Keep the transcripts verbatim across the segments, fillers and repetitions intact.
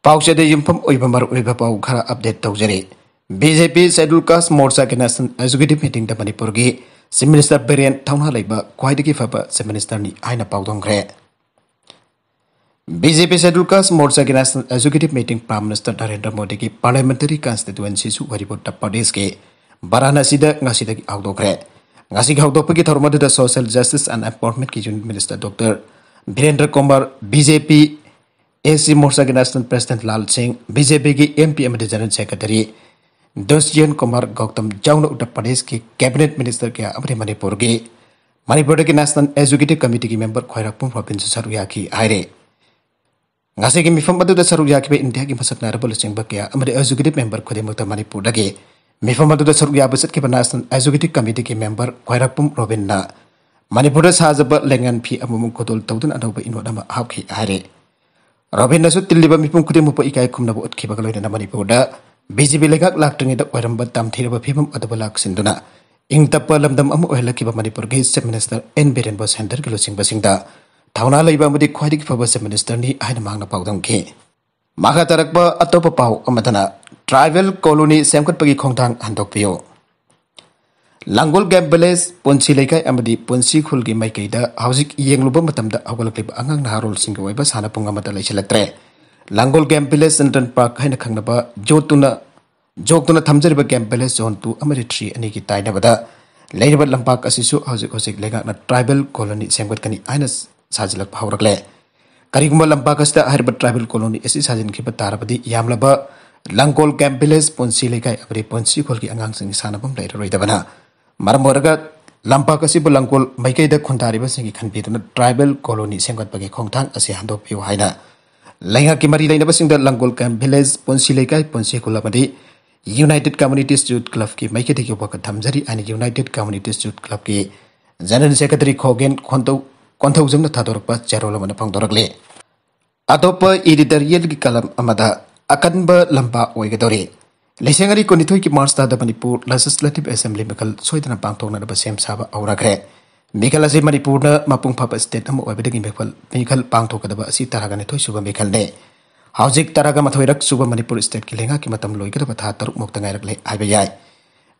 ꯄꯥꯎꯆꯦꯗ ꯌꯨꯝꯐꯝ ꯑꯣꯏꯕ ꯃꯔꯨꯑꯣꯏꯕ ꯄꯥꯎ ꯈꯔ update ꯇꯧꯖꯔꯤ꯫ ꯕꯤ ꯖꯦ ꯄꯤ Scheduled Caste Morcha ꯒꯤ National Executive Meeting ꯗ ꯃꯅꯤꯄꯨꯔꯒꯤ Chief Minister ꯕꯤꯔꯦꯟ ꯊꯧꯅꯥ ꯂꯩꯕ ꯈ꯭ꯋꯥꯏꯗꯒꯤ ꯐꯕ Chief Minister ꯅꯤ ꯍꯥꯏꯅ ꯄꯥꯎꯗꯝꯈ꯭ꯔꯦ꯫ ꯕꯤ ꯖꯦ ꯄꯤ Scheduled Caste Morcha ꯒꯤ National Executive Meeting Prime Minister Narendra ꯃꯣꯗꯤꯒꯤ Parliamentary Constituency ꯁꯨ ꯑꯣꯏꯔꯤꯕ ꯎꯠꯇꯔ ꯄ꯭ꯔꯗꯦꯁꯀꯤ ꯕꯔꯥꯅꯥꯁꯤꯗ ꯉꯁꯤꯗꯒꯤ ꯍꯧꯗꯣꯛꯈ꯭ꯔꯦ꯫ ꯉꯁꯤꯒꯤ ꯍꯧꯗꯣꯛꯄꯒꯤ ꯊꯧꯔꯝ ꯑꯗꯨꯗ Social Justice and Empowerment ꯀꯤ Union Minister Doctor Birendra Kumar, B J P S C ꯃꯣꯔꯆꯥꯒꯤ National President Lal Singh, B J ꯄꯤꯒꯤ ꯑꯦꯝ ꯄꯤ ꯑꯃꯗꯤ General Secretary ꯗꯨꯁ꯭ꯌꯟ ꯀꯨꯃꯥꯔ ꯒꯧꯇꯝ ꯌꯥꯎꯅ ꯎꯠꯇꯔ ꯄ꯭ꯔꯗꯦꯁꯀꯤ Cabinet Minister ꯀꯌꯥ ꯑꯃꯗꯤ ꯃꯅꯤꯄꯨꯔꯒꯤ, ꯃꯅꯤꯄꯨꯔꯗꯒꯤ National Executive Committee ꯒꯤ member ꯈ꯭ꯋꯥꯏꯔꯥꯛꯄꯝ ꯔꯣꯕꯤꯟꯁꯨ ꯁꯔꯨꯛ ꯌꯥꯈꯤ ꯍꯥꯏꯔꯦ꯫ ꯉꯁꯤꯒꯤ ꯃꯤꯐꯝ ꯑꯗꯨꯗ ꯁꯔꯨꯛ ꯌꯥꯈꯤꯕ ꯏꯟꯗꯤꯌꯥꯒꯤ ꯃꯁꯛ ꯅꯥꯏꯔꯕ ꯂꯨꯆꯤꯡꯕ ꯀꯌꯥ ꯑꯃꯗꯤ Executive Member ꯈꯨꯗꯤꯡꯃꯛꯇ ꯃꯅꯤꯄꯨꯔꯗꯒꯤ ꯃꯤꯐꯝ ꯑꯗꯨꯗ ꯁꯔꯨꯛ ꯌꯥꯕ ꯆꯠꯈꯤꯕ National Executive Committee ꯒꯤ member ꯈ꯭ꯋꯥꯏꯔꯥꯛꯄꯝ ꯔꯣꯕꯤꯟꯅ ꯃꯅꯤꯄꯨꯔꯗ ꯁꯥꯖꯕ ꯂꯦꯡꯌꯥꯟ ꯐꯤ ꯑꯃꯃꯝ ꯈꯨꯗꯣꯜ ꯇꯧꯗꯨꯅ ꯑꯅꯧꯕ ꯏꯅꯣꯠ ꯑꯃ ꯍꯥꯞꯈꯤ ꯍꯥꯏꯔꯦ꯫ ꯔꯣꯕꯤꯟꯅꯁꯨ ꯇꯤꯜꯂꯤꯕ ꯃꯤꯄꯨꯝ ꯈꯨꯗꯤꯡꯃꯛꯄꯨ ꯏꯀꯥꯏ ꯈꯨꯝꯅꯕ ꯎꯠꯈꯤꯕꯒ ꯂꯣꯏꯅꯅ ꯃꯅꯤꯄꯨꯔꯗ ꯕꯤ ꯖꯦ ꯄꯤ ꯂꯩꯉꯥꯛ ꯂꯥꯛꯇ꯭ꯔꯤꯉꯩꯗ ꯑꯣꯏꯔꯝꯕ ꯇꯝꯊꯤꯔꯕ ꯐꯤꯕꯝ ꯑꯗꯨꯕꯨ ꯂꯥꯛꯁꯤꯟꯗꯨꯅ ꯏꯪ ꯇꯞꯄ ꯂꯝꯗꯝ ꯑꯃ ꯑꯣꯏꯍꯜꯂꯛꯈꯤꯕ ꯃꯅꯤꯄꯨꯔꯒꯤ Chief Minister ꯑꯦꯟ ꯕꯤꯔꯦꯟꯕꯨ centre ꯒꯤ ꯂꯨꯆꯤꯡꯕꯁꯤꯡꯗ ꯊꯧꯅꯥ ꯂꯩꯕ ꯑꯃꯗꯤ ꯈ꯭ꯋꯥꯏꯗꯒꯤ ꯐꯕ Chief Minister ꯅꯤ ꯍꯥꯏꯅ ꯃꯍꯥꯛꯅ ꯄꯥꯎꯗꯝꯈꯤ꯫ ꯃꯈꯥ ꯇꯥꯔꯛꯄ ꯑꯇꯣꯞꯄ ꯄꯥꯎ ꯑꯃꯗꯅ, Tribal Colony ꯁꯦꯝꯒꯠꯄꯒꯤ ꯈꯣꯡꯊꯥꯡ ꯍꯟꯗꯣꯛꯄꯤꯌꯨ꯫ ꯂꯥꯡꯒꯣꯜ Game Village, ꯄꯨꯟꯁꯤ ꯂꯩꯀꯥꯏ ꯑꯃꯗꯤ ꯄꯨꯟꯁꯤ ꯈꯨꯜꯒꯤ ꯃꯥꯏꯀꯩꯗ ꯍꯧꯖꯤꯛ ꯌꯦꯡꯂꯨꯕ ꯃꯇꯝꯗ ꯍꯧꯒꯠꯂꯛꯂꯤꯕ ꯑꯉꯥꯡ ꯅꯍꯥꯔꯣꯜꯁꯤꯡꯒꯤ ꯑꯣꯏꯕ ꯁꯥꯟꯅꯄꯨꯡ ꯑꯃꯠꯇ ꯂꯩꯁꯤꯜꯂꯛꯇ꯭ꯔꯦ꯫ ꯂꯥꯡꯒꯣꯜ Game Village Children Park ꯍꯥꯏꯅ ꯈꯪꯅꯕ ꯖꯣꯠꯇꯨꯅ, ꯖꯣꯛꯇꯨꯅ ꯊꯝꯖꯔꯤꯕ Game Village Zone two ꯑꯃꯗꯤ three ꯑꯅꯤꯒꯤ ꯇꯥꯏꯅꯕꯗ ꯂꯩꯔꯤꯕ ꯂꯝꯄꯥꯛ ꯑꯁꯤꯁꯨ ꯍꯧꯖꯤꯛ ꯍꯧꯖꯤꯛ ꯂꯩꯉꯥꯛꯅ Tribal Colony ꯁꯦꯝꯒꯠꯀꯅꯤ ꯍꯥꯏꯅ ꯁꯥꯖꯤꯜꯂꯛꯄ ꯍꯧꯔꯛꯂꯦ꯫ ꯀꯔꯤꯒꯨꯝꯕ ꯂꯝꯄꯥꯛ ꯑꯁꯤꯗ ꯍꯥꯏꯔꯤꯕ Tribal Colony ꯑꯁꯤ ꯁꯥꯖꯤꯟꯈꯤꯕ ꯇꯥꯔꯕꯗꯤ ꯌꯥꯝꯂꯕ ꯂꯥꯡꯒꯣꯜ Game Village, ꯄꯨꯟꯁꯤ ꯂꯩꯀꯥꯏ ꯑꯃꯗꯤ ꯄꯨꯟꯁꯤ ꯈꯨꯜꯒꯤ ꯑꯉꯥꯡꯁꯤꯡꯒꯤ ꯁꯥꯟꯅꯐꯝ ꯂꯩꯔꯔꯣꯏꯗꯕꯅ ꯃꯔꯝ ꯑꯣꯏꯔꯒ ꯂꯝꯄꯥꯛ ꯑꯁꯤꯕꯨ ꯂꯥꯡꯒꯣꯜ ꯃꯥꯏꯀꯩꯗ ꯈꯨꯟꯗꯥꯔꯤꯕꯁꯤꯡꯒꯤ ꯈꯟꯕꯤꯗꯨꯅ Tribal Colony ꯁꯦꯝꯒꯠꯄꯒꯤ ꯈꯣꯡꯊꯥꯡ ꯑꯁꯤ ꯍꯟꯗꯣꯛꯄꯤꯌꯨ ꯍꯥꯏꯅ ꯂꯩꯉꯥꯛꯀꯤ ꯃꯔꯤ ꯂꯩꯅꯕꯁꯤꯡꯗ ꯂꯥꯡꯒꯣꯜ Game Village, ꯄꯨꯟꯁꯤ ꯂꯩꯀꯥꯏ, ꯄꯨꯟꯁꯤ ꯈꯨꯜ ꯑꯃꯗꯤ United Communities Youth Club ꯀꯤ ꯃꯥꯏꯀꯩꯗꯒꯤ ꯋꯥꯀꯠ ꯊꯝꯖꯔꯤ ꯍꯥꯏꯅ United Communities Youth Club ꯀꯤ General Secretary ꯈꯣꯒꯦꯟ ꯈꯣꯟꯊꯧ-, ꯀꯣꯟꯊꯧꯖꯝꯅ ꯊꯥꯗꯣꯔꯛꯄ ꯆꯦꯔꯣꯜ ꯑꯃꯅ ꯐꯣꯡꯗꯣꯔꯛꯂꯤ꯫ ꯑꯇꯣꯞꯄ editorial ꯒꯤ column ꯑꯃꯗ, ꯑꯀꯟꯕ ꯂꯝꯕꯥ ꯑꯣꯏꯒꯗꯧꯔꯤ꯫ ꯂꯤꯁꯤꯡ ꯑꯅꯤ ꯀꯨꯟꯅꯤꯊꯣꯏꯒꯤ March ꯊꯥꯗ ꯃꯅꯤꯄꯨꯔ Legislative Assembly ꯃꯤꯈꯜ ꯁꯣꯏꯗꯅ ꯄꯥꯡꯊꯣꯛꯅꯅꯕ ꯁꯦꯝ ꯁꯥꯕ ꯍꯧꯔꯈ꯭ꯔꯦ꯫ ꯃꯤꯈꯜ ꯑꯁꯤ ꯃꯅꯤꯄꯨꯔꯅ ꯃꯄꯨꯡ ꯐꯥꯕ state ꯑꯃ ꯑꯣꯏꯕꯗꯒꯤ ꯃꯤꯈꯜ, ꯃꯤꯈꯜ ꯄꯥꯡꯊꯣꯛꯀꯗꯕ ꯑꯁꯤ ꯇꯔꯥꯒ ꯅꯤꯊꯣꯏ ꯁꯨꯕ ꯃꯤꯈꯜꯅꯤ꯫ ꯍꯧꯖꯤꯛ ꯇꯔꯥꯒ ꯃꯥꯊꯣꯏꯔꯛ ꯁꯨꯕ ꯃꯅꯤꯄꯨꯔ stateꯀꯤ ꯂꯩꯉꯥꯛꯀꯤ ꯃꯇꯝ ꯂꯣꯏꯒꯗꯕ ꯊꯥ ꯇꯔꯨꯛ ꯃꯨꯛꯇ ꯉꯥꯏꯔꯛꯂꯦ ꯍꯥꯏꯕ ꯌꯥꯏ꯫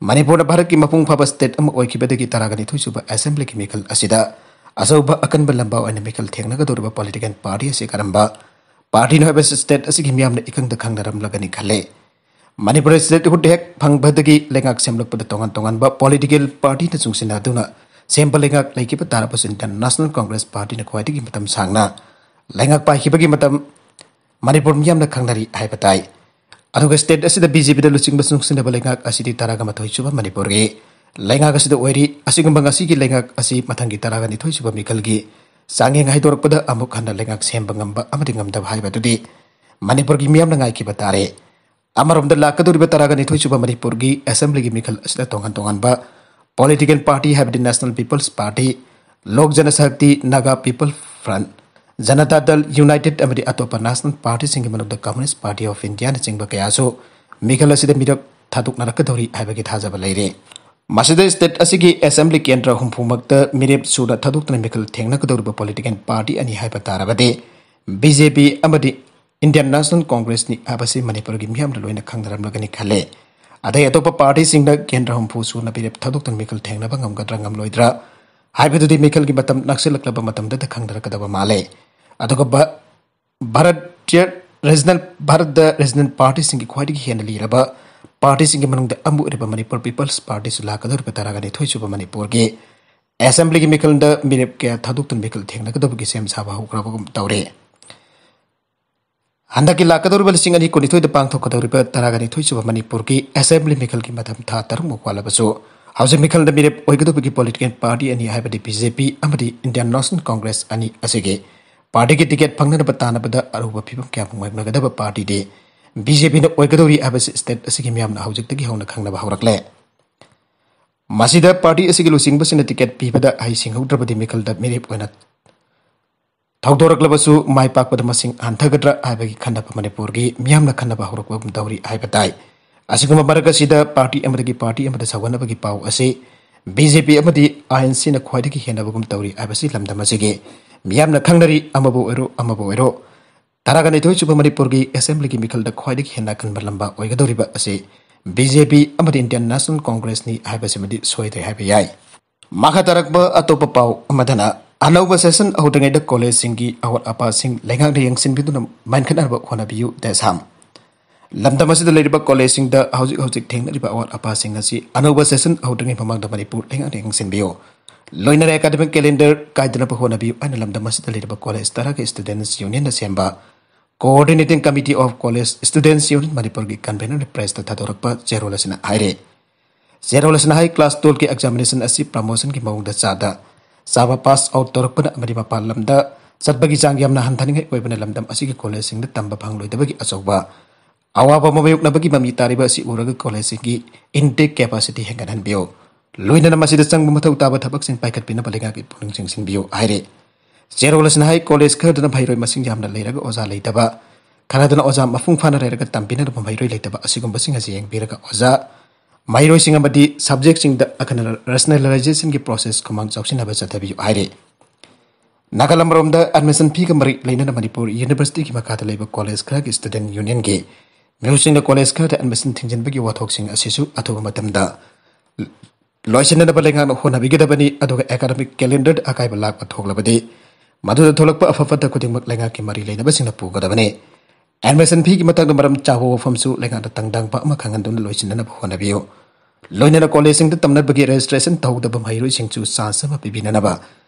ꯃꯅꯤꯄꯨꯔꯅ ꯚꯥꯔꯠꯀꯤ ꯃꯄꯨꯡ ꯐꯥꯕ state ꯑꯃ ꯑꯣꯏꯈꯤꯕꯗꯒꯤ ꯇꯔꯥꯒ ꯅꯤꯊꯣꯏ ꯁꯨꯕ assemblyꯒꯤ ꯃꯤꯈꯜ ꯑꯁꯤꯗ ꯑꯆꯧꯕ ꯑꯀꯟꯕ ꯂꯝꯕꯥ ꯑꯣꯏꯅ ꯃꯤꯈꯜ ꯊꯦꯡꯅꯒꯗꯧꯔꯤꯕ political party ꯑꯁꯤ ꯀꯔꯝꯕ partyꯅꯣ ꯍꯥꯏꯕꯁꯤ state ꯑꯁꯤꯒꯤ ꯃꯤꯌꯥꯝꯅ ꯏꯈꯪꯗ ꯈꯪꯅꯔꯝꯂꯒꯅꯤ ꯈꯜꯂꯦ꯫ ꯃꯅꯤꯄꯨꯔ statehood ꯍꯦꯛ ꯐꯪꯕꯗꯒꯤ ꯂꯩꯉꯥꯛ ꯁꯦꯝꯂꯛꯄꯗ ꯇꯣꯉꯥꯟ ꯇꯣꯉꯥꯟꯕ political partyꯅ ꯆꯨꯡꯁꯤꯟꯅꯗꯨꯅ ꯁꯦꯝꯕ ꯂꯩꯉꯥꯛ ꯂꯩꯈꯤꯕ ꯇꯥꯔꯕꯁꯨ Indian National Congress partyꯅ ꯈ꯭ꯋꯥꯏꯗꯒꯤ ꯃꯇꯝ ꯁꯥꯡꯅ ꯂꯩꯉꯥꯛ ꯄꯥꯏꯈꯤꯕꯒꯤ ꯃꯇꯝ ꯃꯅꯤꯄꯨꯔ ꯃꯤꯌꯥꯝꯅ ꯈꯪꯅꯔꯤ ꯍꯥꯏꯕ ꯇꯥꯏ꯫ ꯑꯗꯨꯒ state ꯑꯁꯤꯗ BJPꯗ ꯂꯨꯆꯤꯡꯕ ꯆꯨꯡꯁꯤꯟꯅꯕ ꯂꯩꯉꯥꯛ ꯑꯁꯤꯗꯤ ꯇꯔꯥꯒ ꯃꯥꯊꯣꯏ ꯁꯨꯕ ꯃꯅꯤꯄꯨꯔꯒꯤ ꯂꯩꯉꯥꯛ ꯑꯁꯤꯗ ꯑꯣꯏꯔꯤ꯫ ꯑꯁꯤꯒꯨꯝꯕ ꯉꯁꯤꯒꯤ ꯂꯩꯉꯥꯛ ꯑꯁꯤ ꯃꯊꯪꯒꯤ ꯇꯔꯥꯒ ꯅꯤꯊꯣꯏ ꯁꯨꯕ ꯃꯤꯈꯜꯒꯤ ꯆꯥꯡꯌꯦꯡ ꯍꯥꯏꯗꯣꯔꯛꯄꯗ ꯑꯃꯨꯛ ꯍꯟꯅ ꯂꯩꯉꯥꯛ ꯁꯦꯝꯕ ꯉꯝꯕ ꯑꯃꯗꯤ ꯉꯝꯗꯕ ꯍꯥꯏꯕꯗꯨꯗꯤ ꯃꯅꯤꯄꯨꯔꯒꯤ ꯃꯤꯌꯥꯝꯅ ꯉꯥꯏꯈꯤꯕ ꯇꯥꯔꯦ꯫ ꯑꯃꯔꯣꯝꯗ ꯂꯥꯛꯀꯗꯧꯔꯤꯕ ꯇꯔꯥꯒ ꯅꯤꯊꯣꯏ ꯁꯨꯕ ꯃꯅꯤꯄꯨꯔꯒꯤ assemblyꯒꯤ ꯃꯤꯈꯜ ꯑꯁꯤꯗ ꯇꯣꯉꯥꯟ ꯇꯣꯉꯥꯟꯕ political party ꯍꯥꯏꯕꯗꯤ National People's Party, Lok Janashakti, Naga People Front, Janata Dal United ꯑꯃꯗꯤ ꯑꯇꯣꯞꯄ national partyꯁꯤꯡꯒꯤ ꯃꯅꯨꯡꯗ Communist Party of Indiaꯅꯆꯤꯡꯕ ꯀꯌꯥꯁꯨ ꯃꯤꯈꯜ ꯑꯁꯤꯗ ꯃꯤꯔꯛ ꯊꯥꯗꯣꯛꯅꯔꯛꯀꯗꯧꯔꯤ ꯍꯥꯏꯕꯒꯤ ꯊꯥꯖꯕ ꯂꯩꯔꯦ꯫ ꯃꯁꯤꯗ state ꯑꯁꯤꯒꯤ assembly ꯀꯦꯟꯗ꯭ꯔ ꯍꯨꯝꯐꯨꯃꯛꯇ ꯃꯤꯔꯦꯞ ꯁꯨꯅ ꯊꯥꯗꯣꯛꯇꯨꯅ ꯃꯤꯈꯜ ꯊꯦꯡꯅꯒꯗꯧꯔꯤꯕ political party ꯑꯅꯤ ꯍꯥꯏꯕ ꯇꯥꯔꯕꯗꯤ BJP ꯑꯃꯗꯤ Indian National Congressꯅꯤ ꯍꯥꯏꯕꯁꯤ ꯃꯅꯤꯄꯨꯔꯒꯤ ꯃꯤꯌꯥꯝꯅ ꯂꯣꯏꯅ ꯈꯪꯅꯔꯝꯂꯒꯅꯤ ꯈꯜꯂꯦ꯫ ꯑꯇꯩ ꯑꯇꯣꯞꯄ partyꯁꯤꯡꯅ ꯀꯦꯟꯗ꯭ꯔ ꯍꯨꯝꯐꯨ ꯁꯨꯅ ꯃꯤꯔꯦꯞ ꯊꯥꯗꯣꯛꯇꯨꯅ ꯃꯤꯈꯜ ꯊꯦꯡꯅꯕ ꯉꯝꯒꯗ꯭ꯔꯥ ꯉꯝꯂꯣꯏꯗ꯭ꯔꯥ ꯍꯥꯏꯕꯗꯨꯗꯤ ꯃꯤꯈꯜꯒꯤ ꯃꯇꯝ ꯅꯛꯁꯤꯜꯂꯛꯂꯕ ꯃꯇꯝꯗꯗ ꯈꯪꯅꯔꯛꯀꯗꯕ ꯃꯥꯜꯂꯦ꯫ ꯑꯗꯨꯒ ꯚ-, ꯚꯥꯔꯠꯇ regional, ꯚꯥꯔꯠꯇ regional partyꯁꯤꯡꯒꯤ ꯈ꯭ꯋꯥꯏꯗꯒꯤ ꯍꯦꯟꯅ ꯂꯤꯔꯕ partyꯁꯤꯡꯒꯤ ꯃꯅꯨꯡꯗ ꯑꯃ ꯑꯣꯏꯔꯤꯕ Manipur People's Partyꯁꯨ ꯂꯥꯛꯀꯗꯧꯔꯤꯕ ꯇꯔꯥꯒ ꯅꯤꯊꯣꯏ ꯁꯨꯕ ꯃꯅꯤꯄꯨꯔꯒꯤ assemblyꯒꯤ ꯃꯤꯈꯜꯗ ꯃꯤꯔꯦꯞ ꯀꯌꯥ ꯊꯥꯗꯣꯛꯇꯨꯅ ꯃꯤꯈꯜ ꯊꯦꯡꯅꯒꯗꯕꯒꯤ ꯁꯦꯝ ꯁꯥꯕ ꯍꯧꯈ꯭ꯔꯕꯒꯨꯝ ꯇꯧꯔꯦ꯫ ꯍꯟꯗꯛꯀꯤ ꯂꯥꯛꯀꯗꯧꯔꯤꯕ ꯂꯤꯁꯤꯡ ꯑꯅꯤ ꯀꯨꯟꯅꯤꯊꯣꯏꯗ ꯄꯥꯡꯊꯣꯛꯀꯗꯧꯔꯤꯕ ꯇꯔꯥꯒ ꯅꯤꯊꯣꯏ ꯁꯨꯕ ꯃꯅꯤꯄꯨꯔꯒꯤ assembly ꯃꯤꯈꯜꯒꯤ ꯃꯇꯝ ꯊꯥ ꯇꯔꯨꯛꯃꯨꯛ ꯋꯥꯠꯂꯕꯁꯨ, ꯍꯧꯖꯤꯛ ꯃꯤꯈꯜꯗ ꯃꯤꯔꯦꯞ ꯑꯣꯏꯒꯗꯧꯕꯒꯤ political party ꯑꯅꯤ ꯍꯥꯏꯕꯗꯤ BJP ꯑꯃꯗꯤ Indian National Congress ꯑꯅꯤ ꯑꯁꯤꯒꯤ partyꯒꯤ ticket ꯐꯪꯅꯅꯕ ꯇꯥꯟꯅꯕꯗ ꯑꯔꯨꯕ ꯐꯤꯕꯝ ꯀꯌꯥ ꯃꯥꯌꯣꯛꯅꯒꯗꯕ partyꯗꯤ BJPꯅ ꯑꯣꯏꯒꯗꯧꯔꯤ ꯍꯥꯏꯕꯁꯤ state ꯑꯁꯤꯒꯤ ꯃꯤꯌꯥꯝꯅ ꯍꯧꯖꯤꯛꯇꯒꯤ ꯍꯧꯅ ꯈꯪꯅꯕ ꯍꯧꯔꯛꯂꯦ꯫ ꯃꯁꯤꯗ party ꯑꯁꯤꯒꯤ ꯂꯨꯆꯤꯡꯕꯁꯤꯡꯅ ticket ꯄꯤꯕꯗ ꯍꯩꯁꯤꯡꯍꯧꯗ꯭ꯔꯕꯗꯤ ꯃꯤꯈꯜꯗ ꯃꯤꯔꯦꯞ ꯑꯣꯏꯅ ꯊꯧꯗꯣꯔꯛꯂꯕꯁꯨ ꯃꯥꯏ ꯄꯥꯛꯄꯗ ꯃꯁꯤꯡ ꯍꯟꯊꯒꯗ꯭ꯔꯥ ꯍꯥꯏꯕꯒꯤ ꯈꯟꯅꯕ ꯃꯅꯤꯄꯨꯔꯒꯤ ꯃꯤꯌꯥꯝꯅ ꯈꯟꯅꯕ ꯍꯧꯔꯛꯄꯒꯨꯝ ꯇꯧꯔꯤ ꯍꯥꯏꯕ ꯇꯥꯏ꯫ ꯑꯁꯤꯒꯨꯝꯕ ꯃꯔꯛ ꯑꯁꯤꯗ party ꯑꯃꯗꯒꯤ party ꯑꯃꯗ ꯁꯧꯒꯠꯅꯕꯒꯤ ꯄꯥꯎ ꯑꯁꯤ BJP ꯑꯃꯗꯤ INCꯅ ꯈ꯭ꯋꯥꯏꯗꯒꯤ ꯍꯦꯟꯅꯕꯒꯨꯝ ꯇꯧꯔꯤ ꯍꯥꯏꯕꯁꯤ ꯂꯝꯗꯝ ꯑꯁꯤꯒꯤ ꯃꯤꯌꯥꯝꯅ ꯈꯪꯅꯔꯤ꯫ ꯑꯃꯕꯨ ꯑꯣꯏꯔꯣ, ꯑꯃꯕꯨ ꯑꯣꯏꯔꯣ, ꯇꯔꯥꯒ ꯅꯤꯊꯣꯏ ꯁꯨꯕ ꯃꯅꯤꯄꯨꯔꯒꯤ ꯑꯦꯁꯦꯝꯕ꯭ꯂꯤꯒꯤ ꯃꯤꯈꯜꯗ ꯈ꯭ꯋꯥꯏꯗꯒꯤ ꯍꯦꯟꯅ ꯑꯀꯟꯕ ꯂꯝꯕꯥ ꯑꯣꯏꯒꯗꯧꯔꯤꯕ ꯑꯁꯤ ꯕꯤ ꯖꯦ ꯄꯤ ꯑꯃꯗꯤ ꯏꯟꯗꯤꯌꯟ ꯅꯦꯁꯅꯦꯜ ꯀꯣꯡꯒ꯭ꯔꯦꯁꯅꯤ ꯍꯥꯏꯕꯁꯤꯃꯗꯤ ꯁꯣꯏꯗ꯭ꯔꯦ ꯍꯥꯏꯕ ꯌꯥꯏ꯫ ꯃꯈꯥ ꯇꯥꯔꯛꯄ ꯑꯇꯣꯞꯄ ꯄꯥꯎ ꯑꯃꯗꯅ, ꯑꯅꯧꯕ ꯁꯦꯁꯟ ꯍꯧꯗ꯭ꯔꯤꯉꯩꯗ ꯀꯣꯂꯦꯖꯁꯤꯡꯒꯤ ꯑꯋꯥꯠ ꯑꯄꯥꯁꯤꯡ ꯂꯩꯉꯥꯛꯅ ꯌꯦꯡꯁꯤꯟꯕꯤꯗꯨꯅ ꯃꯦꯟꯈꯠꯅꯕ ꯍꯣꯠꯅꯕꯤꯌꯨ, ꯗꯦꯁꯥꯝ꯫ ꯂꯝꯗꯝ ꯑꯁꯤꯗ ꯂꯩꯔꯤꯕ ꯀꯣꯂꯦꯖꯁꯤꯡꯗ ꯍꯧꯖꯤꯛ ꯍꯧꯖꯤꯛ ꯊꯦꯡꯅꯔꯤꯕ ꯑꯋꯥꯠ ꯑꯄꯥꯁꯤꯡ ꯑꯁꯤ ꯑꯅꯧꯕ ꯁꯦꯁꯟ ꯍꯧꯗ꯭ꯔꯤꯉꯩ ꯃꯃꯥꯡꯗ ꯃꯅꯤꯄꯨꯔ ꯂꯩꯉꯥꯛꯅ ꯌꯦꯡꯁꯤꯟꯕꯤꯌꯨ꯫ ꯂꯣꯏꯅꯅ ꯑꯦꯀꯥꯗꯃꯤꯛ ꯀꯦꯂꯦꯟꯗꯔ ꯀꯥꯏꯗꯅꯕ ꯍꯣꯠꯅꯕꯤꯌꯨ ꯍꯥꯏꯅ ꯂꯝꯗꯝ ꯑꯁꯤꯗ ꯂꯩꯔꯤꯕ ꯀꯣꯂꯦꯖ ꯇꯔꯥꯒꯤ ꯁ꯭ꯇꯨꯗꯦꯟꯠꯁ ꯌꯨꯅꯤꯌꯟꯅ ꯁꯦꯝꯕ Coordinating Committee of College Students Union ꯃꯅꯤꯄꯨꯔꯒꯤ ꯀꯟꯚꯦꯅꯔꯅ ꯄ꯭ꯔꯦꯁꯇ ꯊꯥꯗꯣꯔꯛꯄ ꯆꯦꯔꯣꯜ ꯑꯁꯤꯅ ꯍꯥꯏꯔꯤ꯫ ꯆꯦꯔꯣꯜ ꯑꯁꯤꯅ ꯍꯥꯏ, ꯀ꯭ꯂꯥꯁ ꯇꯨꯌꯦꯜꯐꯀꯤ ꯑꯦꯛꯖꯥꯃꯤꯅꯦꯁꯟ ꯑꯁꯤ ꯄ꯭ꯔꯃꯣꯁꯟꯒꯤ ꯃꯑꯣꯡꯗ ꯆꯥꯗ ꯆꯥꯕ ꯄꯥꯁ ꯑꯥꯎꯠ ꯇꯧꯔꯛꯄꯅ ꯑꯃꯗꯤ ꯃꯄꯥꯟ ꯂꯝꯗ ꯆꯠꯄꯒꯤ ꯆꯥꯡ ꯌꯥꯝꯅ ꯍꯟꯊꯅꯤꯡꯉꯥꯏ ꯑꯣꯏꯕꯅ ꯂꯝꯗꯝ ꯑꯁꯤꯒꯤ ꯀꯣꯂꯦꯖꯁꯤꯡꯗ ꯇꯝꯕ ꯐꯪꯂꯣꯏꯗꯕꯒꯤ ꯑꯆꯧꯕ ꯑꯋꯥꯕ ꯃꯥꯌꯣꯛꯅꯕꯒꯤ ꯃꯃꯤ ꯇꯥꯔꯤꯕ ꯑꯁꯤ ꯎꯔꯒ ꯀꯣꯂꯦꯖꯁꯤꯡꯒꯤ ꯏꯟꯇꯦꯛ ꯀꯦꯄꯥꯁꯤꯇꯤ ꯍꯦꯟꯒꯠꯍꯟꯕꯤꯌꯨ꯫ ꯂꯣꯏꯅꯅ ꯃꯁꯤꯗ ꯆꯪꯕ ꯃꯊꯧ ꯇꯥꯕ ꯊꯕꯛꯁꯤꯡ ꯄꯥꯏꯈꯠꯄꯤꯅꯕ ꯂꯩꯉꯥꯛꯀꯤ ꯄꯨꯛꯅꯤꯡ ꯆꯤꯡꯁꯤꯟꯕꯤꯌꯨ ꯍꯥꯏꯔꯤ꯫ ꯆꯦꯔꯣꯜ ꯑꯁꯤꯅ ꯍꯥꯏ, ꯀꯣꯂꯦꯖ ꯈꯔꯗꯅ ꯃꯍꯩꯔꯣꯏ ꯃꯁꯤꯡ ꯌꯥꯝꯅ ꯂꯩꯔꯒ ꯑꯣꯖꯥ ꯂꯩꯇꯕ, ꯈꯔꯗꯅ ꯑꯣꯖꯥ ꯃꯄꯨꯡ ꯐꯥꯅ ꯂꯩꯔꯒ ꯇꯝꯕꯤꯅꯕ ꯃꯍꯩꯔꯣꯏ ꯂꯩꯇꯕ ꯑꯁꯤꯒꯨꯝꯕꯁꯤꯡ ꯑꯁꯤ ꯌꯦꯡꯕꯤꯔꯒ ꯑꯣꯖꯥ, ꯃꯍꯩꯔꯣꯏꯁꯤꯡ ꯑꯃꯗꯤ ꯁꯕꯖꯦꯛꯁꯤꯡꯗ ꯑꯈꯟꯅꯅ ꯔꯦꯁꯅꯦꯂꯥꯏꯖꯦꯁꯟꯒꯤ ꯄ꯭ꯔꯣꯁꯦꯁ ꯈꯨꯃꯥꯡ ꯆꯥꯎꯁꯤꯟꯅꯕ ꯆꯠꯊꯕꯤꯌꯨ ꯍꯥꯏꯔꯤ꯫ ꯅꯥꯒꯥꯂꯝ ꯔꯣꯝꯗ ꯑꯦꯗꯃꯤꯁꯟ ꯐꯤꯒ ꯃꯔꯤ ꯂꯩꯅꯅ ꯃꯅꯤꯄꯨꯔ ꯌꯨꯅꯤꯚꯔꯁꯤꯇꯤꯒꯤ ꯃꯈꯥꯗ ꯂꯩꯕ ꯀꯣꯂꯦꯖ ꯈꯔꯒꯤ ꯁ꯭ꯇꯨꯗꯦꯟꯠ ꯌꯨꯅꯤꯌꯟꯒꯤ ꯃꯤꯍꯨꯠꯁꯤꯡꯅ ꯀꯣꯂꯦꯖ ꯈꯔꯗ ꯑꯦꯗꯃꯤꯁꯟ ꯊꯤꯡꯖꯤꯟꯕꯒꯤ ꯋꯥꯊꯣꯛꯁꯤꯡ ꯑꯁꯤꯁꯨ ꯑꯊꯨꯕ ꯃꯇꯝꯗ ꯂꯣꯏꯁꯤꯟꯅꯅꯕ ꯂꯩꯉꯥꯛꯅ ꯍꯣꯠꯅꯕꯤꯒꯗꯕꯅꯤ, ꯑꯗꯨꯒ ꯑꯦꯀꯥꯗꯃꯤꯛ ꯀꯦꯂꯦꯟꯗꯔꯗ ꯑꯀꯥꯏꯕ ꯂꯥꯛꯄ ꯊꯣꯛꯂꯕꯗꯤ ꯃꯗꯨꯗ ꯊꯣꯛꯂꯛꯄ ꯑꯐ ꯐꯠꯇ ꯈꯨꯗꯤꯡꯃꯛ ꯂꯩꯉꯥꯛꯀꯤ ꯃꯔꯤ ꯂꯩꯅꯕꯁꯤꯡꯅ ꯄꯨꯒꯗꯕꯅꯤ꯫ ꯑꯦꯗꯃꯤꯁꯟ ꯐꯤꯒꯤ ꯃꯇꯥꯡꯗ ꯃꯔꯝ ꯆꯥꯕ ꯋꯥꯐꯝꯁꯨ ꯂꯩꯉꯥꯛꯅ ꯇꯪꯗꯥꯡꯕ ꯑꯃ ꯈꯪꯍꯟꯗꯨꯅ ꯂꯣꯏꯁꯤꯟꯅꯅꯕ ꯍꯣꯠꯅꯕꯤꯌꯨ꯫ ꯂꯣꯏꯅꯅ ꯀꯣꯂꯦꯖꯁꯤꯡꯗ ꯇꯝꯅꯕꯒꯤ ꯔꯦꯖꯤꯁꯇ꯭ꯔꯦꯁꯟ ꯇꯧꯍꯧꯗꯕ ꯃꯍꯩꯔꯣꯏꯁꯤꯡꯁꯨ ꯆꯥꯟꯁ ꯑꯃ ꯄꯤꯕꯤꯅꯅꯕ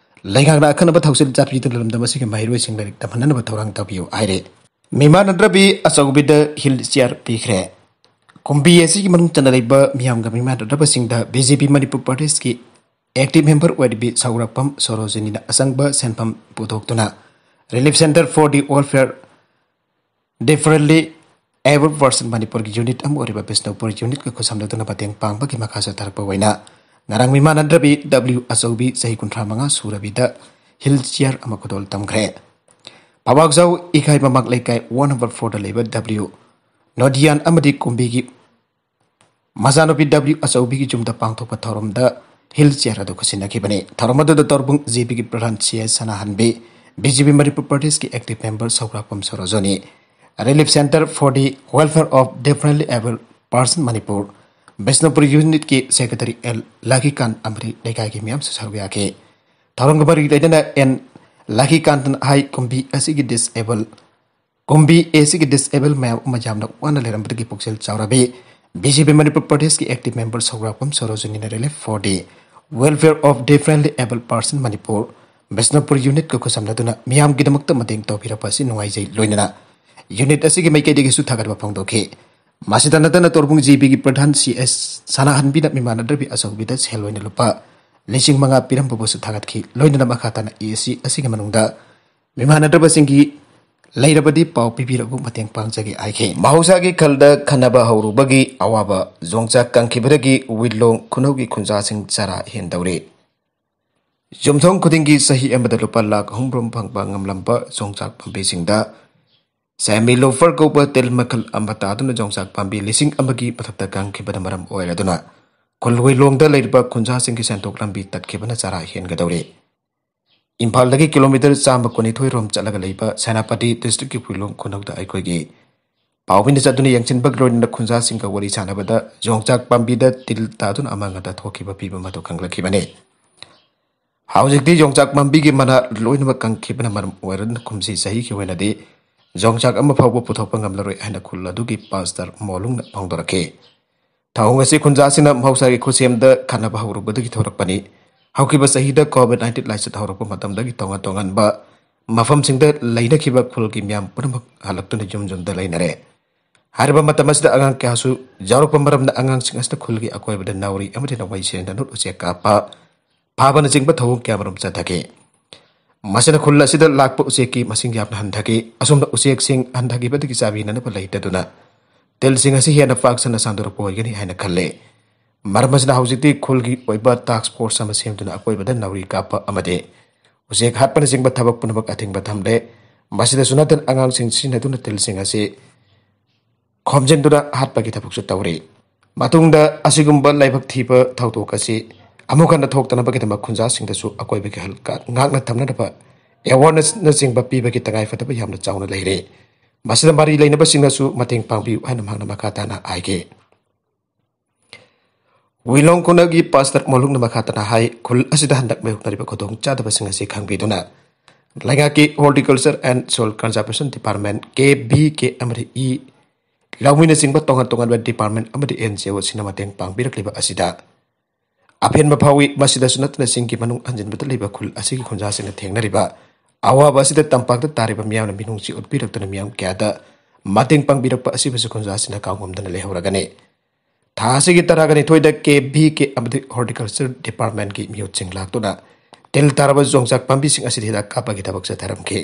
ꯂꯩꯉꯥꯛꯅ ꯑꯈꯟꯅꯕ ꯊꯧꯁꯤꯜ ꯆꯠꯄꯤꯗꯨꯅ ꯂꯝꯗꯝ ꯑꯁꯤꯒꯤ ꯃꯍꯩꯔꯣꯏꯁꯤꯡ ꯂꯥꯏꯔꯤꯛ ꯇꯝꯍꯟꯅꯅꯕ ꯊꯧꯔꯥꯡ ꯇꯧꯕꯤꯌꯨ ꯍꯥꯏꯔꯦ꯫ ꯃꯤꯃꯥꯟꯅꯗ꯭ꯔꯕꯤ ꯑꯆꯧꯕꯤꯗ ꯍꯤꯜ ꯆꯤꯌꯥꯔ ꯄꯤꯈ꯭ꯔꯦ꯫ ꯀꯨꯝꯕꯤ ꯑꯁꯤꯒꯤ ꯃꯅꯨꯡ ꯆꯟꯅꯔꯤꯕ ꯃꯤꯌꯥꯝꯒ ꯃꯤꯃꯥꯟꯅꯗ꯭ꯔꯕꯁꯤꯡꯗ ꯕꯤ ꯖꯦ ꯄꯤ ꯃꯅꯤꯄꯨꯔ ꯄ꯭ꯔꯗꯦꯁꯀꯤ ꯑꯦꯛꯇꯤꯚ ꯃꯦꯝꯕꯔ ꯑꯣꯏꯔꯤꯕꯤ ꯁꯧꯒ꯭ꯔꯥꯛꯄꯝ ꯁꯣꯔꯣꯖꯤꯅꯤꯅ ꯑꯆꯪꯕ ꯁꯦꯟꯐꯝ ꯄꯨꯊꯣꯛꯇꯨꯅ ꯔꯤꯂꯤꯐ ꯁꯦꯟꯇꯔ ꯐꯣꯔ ꯗꯤ ꯋꯦꯜꯐꯤꯌꯔ ꯗꯤꯐꯔꯦꯟꯂꯤ ꯑꯦꯕꯜ ꯄꯔꯁꯟ ꯃꯅꯤꯄꯨꯔꯒꯤ ꯌꯨꯅꯤꯠ ꯑꯃ ꯑꯣꯏꯔꯤꯕ ꯕꯤꯁꯅꯨꯄꯨꯔ ꯌꯨꯅꯤꯠꯀ ꯈꯨꯠꯁꯝꯅꯗꯨꯅ ꯃꯇꯦꯡ ꯄꯥꯡꯕꯒꯤ ꯃꯈꯥ ꯆꯠꯊꯔꯛꯄ ꯑꯣꯏꯅ ꯉꯔꯥꯡ ꯃꯤꯃꯥꯟꯅꯗ꯭ꯔꯕꯤ ꯗꯕ꯭ꯂꯤꯎ ꯑꯆꯧꯕꯤ ꯆꯍꯤ ꯀꯨꯟꯊ꯭ꯔꯥ ꯃꯉꯥ ꯁꯨꯔꯕꯤꯗ ꯍꯤꯜ ꯆꯤꯌꯥꯔ ꯑꯃ ꯈꯨꯗꯣꯜ ꯇꯝꯈ꯭ꯔꯦ꯫ ꯐꯥꯕꯥꯛꯆꯥꯎ ꯏꯈꯥꯏ ꯃꯃꯥꯛ ꯂꯩꯀꯥꯏ ꯋꯥꯔꯗ ꯅꯝꯕꯔ ꯐꯣꯔꯗ ꯂꯩꯕ ꯗꯕ꯭ꯂꯤꯎ ꯅꯣꯗꯤꯌꯥꯟ ꯑꯃꯗꯤ ꯀꯨꯝꯕꯤꯒꯤ ꯃꯆꯥꯅꯨꯄꯤ ꯗꯕ꯭ꯂꯤꯎ ꯑꯆꯧꯕꯤꯒꯤ ꯌꯨꯝꯗ ꯄꯥꯡꯊꯣꯛꯄ ꯊꯧꯔꯝꯗ ꯍꯤꯜ ꯆꯤꯌꯥꯔ ꯑꯗꯨ ꯈꯨꯠꯁꯤꯟꯅꯈꯤꯕꯅꯤ꯫ ꯊꯧꯔꯝ ꯑꯗꯨꯗ ꯇꯧꯔꯕꯨꯡ ꯖꯦ ꯄꯤꯒꯤ ꯄ꯭ꯔꯙꯥꯟ C S ꯁꯅꯥꯍꯟꯕꯤ, B J P Manipur Pradesh ꯀꯤ active member ꯁꯧꯒ꯭ꯔꯥꯛꯄꯝ ꯁꯣꯔꯣꯖꯣꯅꯤ, Relief Center for the Welfare of Differently Abled Person Manipur, Bishnupur unit ꯀꯤ secretary L ꯂꯥꯈꯤꯀꯥꯟ ꯑꯃꯗꯤ ꯂꯩꯀꯥꯏꯒꯤ ꯃꯤꯌꯥꯝꯁꯨ ꯁꯔꯨꯛ ꯌꯥꯈꯤ꯫ ꯊꯧꯔꯝꯒ ꯃꯔꯤ ꯂꯩꯅꯅ N ꯂꯥꯈꯤꯀꯥꯟꯇꯅ ꯍꯥꯏ, ꯀꯨꯝꯕꯤ ꯑꯁꯤꯒꯤ disable, ꯀꯨꯝꯕꯤ ꯑꯁꯤꯒꯤ disable ꯃꯌꯥꯝ ꯑꯃ ꯌꯥꯝꯅ ꯋꯥꯅ ꯂꯩꯔꯝꯕꯗꯒꯤ ꯄꯨꯛꯆꯦꯜ ꯆꯥꯎꯔꯕꯤ B J P Manipur Pradesh ꯀꯤ active member ꯁꯧꯒ꯭ꯔꯥꯛꯄꯝ ꯁꯣꯔꯣꯖꯤꯅꯤꯅ Relief for the Welfare of Differently Abled Person Manipur, Bishnupur unit ꯀ ꯈꯨꯠꯁꯝꯅꯗꯨꯅ ꯃꯤꯌꯥꯝꯒꯤꯗꯃꯛꯇ ꯃꯇꯦꯡ ꯇꯧꯕꯤꯔꯛꯄ ꯑꯁꯤ ꯅꯨꯡꯉꯥꯏꯖꯩ, ꯂꯣꯏꯅꯅ unit ꯑꯁꯤꯒꯤ ꯃꯥꯏꯀꯩꯗꯒꯤꯁꯨ ꯊꯥꯒꯠꯄ ꯐꯣꯡꯗꯣꯛꯈꯤ꯫ ꯃꯁꯤꯗ ꯅꯠꯇꯅ ꯇꯣꯔꯕꯨꯡ G B ꯒꯤ ꯄ꯭ꯔꯙꯥꯟ C S ꯁꯅꯥꯍꯟꯕꯤꯅ ꯃꯤꯃꯥꯟꯅꯗ꯭ꯔꯕꯤ ꯑꯆꯧꯕꯤꯗ ꯁꯦꯜ ꯑꯣꯏꯅ ꯂꯨꯄꯥ ꯂꯤꯁꯤꯡ ꯃꯉꯥ ꯄꯤꯔꯝꯕꯕꯨꯁꯨ ꯊꯥꯒꯠꯈꯤ꯫ ꯂꯣꯏꯅꯅ ꯃꯈꯥ ꯇꯥꯅ A C ꯑꯁꯤꯒꯤ ꯃꯅꯨꯡꯗ ꯃꯤꯃꯥꯟꯅꯗ꯭ꯔꯕꯁꯤꯡꯒꯤ ꯂꯩꯔꯕꯗꯤ ꯄꯥꯎ ꯄꯤꯕꯤꯔꯛꯎ, ꯃꯇꯦꯡ ꯄꯥꯡꯖꯒꯦ ꯍꯥꯏꯈꯤ꯫ ꯃꯍꯧꯁꯥꯒꯤ ꯈꯜꯗ ꯈꯟꯅꯕ ꯍꯧꯔꯨꯕꯒꯤ ꯑꯋꯥꯕ, ꯌꯣꯡꯆꯥꯛ ꯀꯪꯈꯤꯕꯗꯒꯤ ꯋꯤꯂꯣꯡ ꯈꯨꯅꯧꯒꯤ ꯈꯨꯟꯖꯥꯁꯤꯡ ꯆꯔꯥ ꯍꯦꯟꯗꯧꯔꯦ꯫ ꯌꯨꯝꯊꯣꯡ ꯈꯨꯗꯤꯡꯒꯤ ꯆꯍꯤ ꯑꯃꯗ ꯂꯨꯄꯥ ꯂꯥꯈ ꯑꯍꯨꯝ ꯔꯣꯝ ꯐꯪꯕ ꯉꯝꯂꯝꯕ ꯌꯣꯡꯆꯥꯛ ꯄꯥꯝꯕꯤꯁꯤꯡꯗ Semi Loafer ꯀꯧꯕ ꯇꯤꯜ ꯃꯈꯜ ꯑꯃ ꯇꯥꯗꯨꯅ ꯌꯣꯡꯆꯥꯛ ꯄꯥꯝꯕꯤ ꯂꯤꯁꯤꯡ ꯑꯃꯒꯤ ꯃꯊꯛꯇ ꯀꯪꯈꯤꯕꯅ ꯃꯔꯝ ꯑꯣꯏꯔꯗꯨꯅ ꯈꯨꯜ ꯋꯤꯂꯣꯡꯗ ꯂꯩꯔꯤꯕ ꯈꯨꯟꯖꯥꯁꯤꯡꯒꯤ ꯁꯦꯟꯊꯣꯛ ꯂꯝꯕꯤ ꯇꯠꯈꯤꯕꯅ ꯆꯔꯥ ꯍꯦꯟꯒꯗꯧꯔꯦ꯫ ꯏꯝꯐꯥꯜꯗꯒꯤ kilometre ꯆꯥꯝꯃ ꯀꯨꯟꯅꯤꯊꯣꯏ ꯔꯣꯝ ꯆꯠꯂꯒ ꯂꯩꯕ ꯁꯦꯅꯥꯄꯇꯤ district ꯀꯤ ꯋꯤꯂꯣꯡ ꯈꯨꯅꯧꯗ ꯑꯩꯈꯣꯏꯒꯤ ꯄꯥꯎꯃꯤꯅ ꯆꯠꯇꯨꯅ ꯌꯦꯡꯁꯤꯟꯕꯒ ꯂꯣꯏꯅꯅ ꯈꯨꯟꯖꯥꯁꯤꯡꯒ ꯋꯥꯔꯤ ꯁꯥꯟꯅꯕꯗ ꯌꯣꯡꯆꯥꯛ ꯄꯥꯝꯕꯤꯗ ꯇꯤꯜ ꯇꯥꯗꯨꯅ ꯑꯃꯥꯡ ꯑꯇꯥ ꯊꯣꯛꯈꯤꯕ ꯐꯤꯕꯝ ꯑꯗꯨ ꯈꯪꯂꯛꯈꯤꯕꯅꯤ꯫ ꯍꯧꯖꯤꯛꯇꯤ ꯌꯣꯡꯆꯥꯛ ꯄꯥꯝꯕꯤꯒꯤ ꯃꯅꯥ ꯂꯣꯏꯅꯃꯛ ꯀꯪꯈꯤꯕꯅ ꯃꯔꯝ ꯑꯣꯏꯔꯗꯨꯅ ꯀꯨꯝꯁꯤ ꯆꯍꯤꯒꯤ ꯑꯣꯏꯅꯗꯤ ꯌꯣꯡꯆꯥꯛ ꯑꯃ ꯐꯥꯎꯕ ꯄꯨꯊꯣꯛꯄ ꯉꯝꯂꯔꯣꯏ ꯍꯥꯏꯅ ꯈꯨꯜ ꯑꯗꯨꯒꯤ ꯄꯥꯁꯇꯔ ꯃꯣꯂꯨꯡꯅ ꯐꯣꯡꯗꯣꯔꯛꯈꯤ꯫ ꯊꯧꯑꯣꯡ ꯑꯁꯤ ꯈꯨꯟꯖꯥꯁꯤꯡꯅ ꯃꯍꯧꯁꯥꯒꯤ ꯈꯨꯠꯁꯦꯝꯗ ꯈꯟꯅꯕ ꯍꯧꯔꯨꯕꯗꯒꯤ ꯊꯣꯔꯛꯄꯅꯤ꯫ ꯍꯧꯈꯤꯕ ꯆꯍꯤꯗ COVID nineteen ꯂꯥꯏꯆꯠ ꯍꯧꯔꯛꯄ ꯃꯇꯝꯗꯒꯤ ꯇꯣꯉꯥꯟ ꯇꯣꯉꯥꯟꯕ ꯃꯐꯝꯁꯤꯡꯗ ꯂꯩꯅꯈꯤꯕ ꯈꯨꯜꯒꯤ ꯃꯤꯌꯥꯝ ꯄꯨꯝꯅꯃꯛ ꯍꯜꯂꯛꯇꯨꯅ ꯌꯨꯝ ꯌꯨꯝꯗ ꯂꯩꯅꯔꯦ꯫ ꯍꯥꯏꯔꯤꯕ ꯃꯇꯝ ꯑꯁꯤꯗ ꯑꯉꯥꯡ ꯀꯌꯥꯁꯨ ꯌꯥꯎꯔꯛꯄ ꯃꯔꯝꯅ ꯑꯉꯥꯡꯁꯤꯡ ꯑꯁꯤꯅ ꯈꯨꯜꯒꯤ ꯑꯀꯣꯏꯕꯗ ꯅꯥꯎꯔꯤ ꯑꯃꯗꯤ ꯅꯣꯡꯃꯩ ꯁꯤꯖꯤꯟꯅꯗꯨꯅ ꯎꯆꯦꯛ ꯀꯥꯞꯄ, ꯐꯥꯕꯅꯆꯤꯡꯕ ꯊꯧꯑꯣꯡ ꯀꯌꯥꯃꯔꯨꯝ ꯆꯠꯊꯈꯤ꯫ ꯃꯁꯤꯅ ꯈꯨꯜ ꯑꯁꯤꯗ ꯂꯥꯛꯄ ꯎꯆꯦꯛꯀꯤ ꯃꯁꯤꯡ ꯌꯥꯝꯅ ꯍꯟꯊꯈꯤ꯫ ꯑꯁꯨꯝꯅ ꯎꯆꯦꯛꯁꯤꯡ ꯍꯟꯊꯈꯤꯕꯗꯒꯤ ꯆꯥꯕꯤꯅꯅꯕ ꯂꯩꯇꯗꯨꯅ ꯇꯤꯜꯁꯤꯡ ꯑꯁꯤ ꯍꯦꯟꯅ ꯄꯥꯛ ꯁꯟꯅ ꯁꯟꯗꯣꯔꯛꯄ ꯑꯣꯏꯒꯅꯤ ꯍꯥꯏꯅ ꯈꯜꯂꯤ꯫ ꯃꯔꯝ ꯑꯁꯤꯅ ꯍꯧꯖꯤꯛꯇꯤ ꯈꯨꯜꯒꯤ ꯑꯣꯏꯕ task force ꯑꯃ ꯁꯦꯝꯗꯨꯅ ꯑꯀꯣꯏꯕꯗ ꯅꯥꯎꯔꯤ ꯀꯥꯞꯄ ꯑꯃꯗꯤ ꯎꯆꯦꯛ ꯍꯥꯠꯄꯅꯆꯤꯡꯕ ꯊꯕꯛ ꯄꯨꯝꯅꯃꯛ ꯑꯊꯤꯡꯕ ꯊꯝꯂꯦ꯫ ꯃꯁꯤꯗꯁꯨ ꯅꯠꯇꯅ ꯑꯉꯥꯡꯁꯤꯡ ꯁꯤꯖꯤꯟꯅꯗꯨꯅ ꯇꯤꯜꯁꯤꯡ ꯑꯁꯤ ꯈꯣꯝꯖꯤꯟꯗꯨꯅ ꯍꯥꯠꯄꯒꯤ ꯊꯕꯛꯁꯨ ꯇꯧꯔꯤ꯫ ꯃꯇꯨꯡꯗ ꯑꯁꯤꯒꯨꯝꯕ ꯂꯥꯏꯕꯛ ꯊꯤꯕ ꯊꯧꯗꯣꯛ ꯑꯁꯤ ꯑꯃꯨꯛ ꯍꯟꯅ ꯊꯣꯛꯇꯅꯕꯒꯤꯗꯃꯛ ꯈꯨꯟꯖꯥꯁꯤꯡꯗꯁꯨ ꯑꯀꯣꯏꯕꯒꯤ ꯍꯜ ꯉꯥꯛꯅ ꯊꯝꯅꯅꯕ ꯑꯦꯋꯥꯔꯅꯦꯁꯅꯆꯤꯡꯕ ꯄꯤꯕꯒꯤ ꯇꯉꯥꯏꯐꯗꯕ ꯌꯥꯝꯅ ꯆꯥꯎꯅ ꯂꯩꯔꯦ꯫ ꯃꯁꯤꯗ ꯃꯔꯤ ꯂꯩꯅꯕꯁꯤꯡꯅꯁꯨ ꯃꯇꯦꯡ ꯄꯥꯡꯕꯤꯌꯨ ꯍꯥꯏꯅ ꯃꯍꯥꯛꯅ ꯃꯈꯥ ꯇꯥꯅ ꯍꯥꯏꯈꯤ꯫ ꯋꯤꯂꯣꯡ ꯈꯨꯟꯅꯒꯤ ꯄꯥꯁꯇꯔ ꯃꯣꯂꯨꯡꯅ ꯃꯈꯥ ꯇꯥꯅ ꯍꯥꯏ, ꯈꯨꯜ ꯑꯁꯤꯗ ꯍꯟꯗꯛ ꯃꯥꯌꯣꯛꯅꯔꯤꯕ ꯈꯨꯗꯣꯡꯆꯥꯗꯕꯁꯤꯡ ꯑꯁꯤ ꯈꯪꯕꯤꯗꯨꯅ ꯂꯩꯉꯥꯛꯀꯤ Horticulture and Soil Conservation Department, K V K ꯑꯃꯗꯤ ꯏ ꯂꯧꯃꯤꯅꯆꯤꯡꯕ ꯇꯣꯉꯥꯟ ꯇꯣꯉꯥꯟꯕ department ꯑꯃꯗꯤ N G O ꯁꯤꯡꯅ ꯃꯇꯦꯡ ꯄꯥꯡꯕꯤꯔꯛꯂꯤꯕ ꯑꯁꯤꯗ ꯑꯄꯦꯟꯕ ꯐꯥꯎꯏ꯫ ꯃꯁꯤꯗꯁꯨ ꯅꯠꯇꯅ ꯆꯤꯡꯒꯤ ꯃꯅꯨꯡ ꯍꯟꯖꯤꯟꯕꯗ ꯂꯩꯕ ꯈꯨꯜ ꯑꯁꯤꯒꯤ ꯈꯨꯟꯖꯥꯁꯤꯡꯅ ꯊꯦꯡꯅꯔꯤꯕ ꯑꯋꯥꯕ ꯑꯁꯤꯗ ꯇꯝꯄꯥꯛꯇ ꯇꯥꯔꯤꯕ ꯃꯤꯌꯥꯝꯅ ꯃꯤꯅꯨꯡꯁꯤ ꯎꯠꯄꯤꯔꯛꯇꯨꯅ ꯃꯤꯌꯥꯝ ꯀꯌꯥꯗ ꯃꯇꯦꯡ ꯄꯥꯡꯕꯤꯔꯛꯄ ꯑꯁꯤꯕꯨꯁꯨ ꯈꯨꯟꯖꯥꯁꯤꯡꯅ ꯀꯥꯎꯉꯝꯗꯅ ꯂꯩꯍꯧꯔꯒꯅꯤ꯫ ꯊꯥ ꯑꯁꯤꯒꯤ ꯇꯔꯥꯒ ꯅꯤꯊꯣꯏꯗ ꯀꯦ ꯚꯤ ꯀꯦ ꯑꯃꯗꯤ Horticulture Department ꯀꯤ ꯃꯤꯑꯣꯏꯁꯤꯡ ꯂꯥꯛꯇꯨꯅ ꯇꯤꯜ ꯇꯥꯔꯕ ꯌꯣꯡꯆꯥꯛ ꯄꯥꯝꯕꯤꯁꯤꯡ ꯑꯁꯤꯗ ꯍꯤꯗꯥꯛ ꯀꯥꯞꯄꯒꯤ ꯊꯕꯛ ꯆꯠꯊꯔꯝꯈꯤ꯫